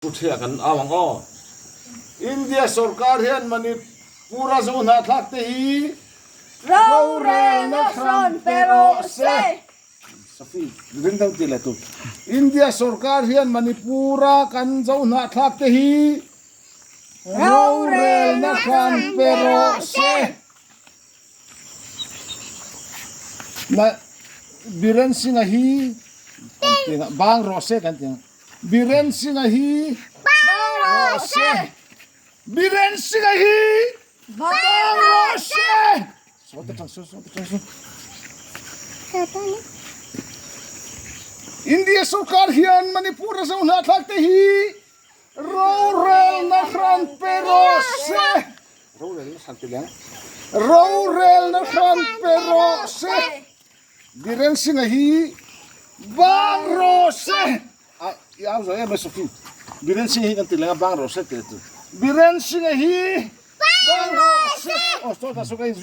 Thu thiah kan au ang aw. India sorkar hian Manipur a zo hnahthlak te hi rorelna hran pe rawh se. Safi ring deuh tih leh tur. India sorkar hian Manipur a kan zo hnahthlak te hi rorelna hran pe rawh se. Na Biren Singh-a hi kan ti ang bang rawh se kan ti ang. Biren Singh-a hi bang rawh se. Biren Singh-a hi bang rawh se. Saw te chang saw saw te chang saw. India sorkar hian Manipur a zo hnahthlak te hi Rorelna hran pe rawh se. Rorelna hran pe leng. Rorelna hran pe rawh se. Biren Singh-a hi bang rawh se. A i au zo em e Sophie. Biren Singh hi kan ti leng a bang rawh se ti tu. Biren Singh-a hi bang rawh se. Oh, so ta so ka in.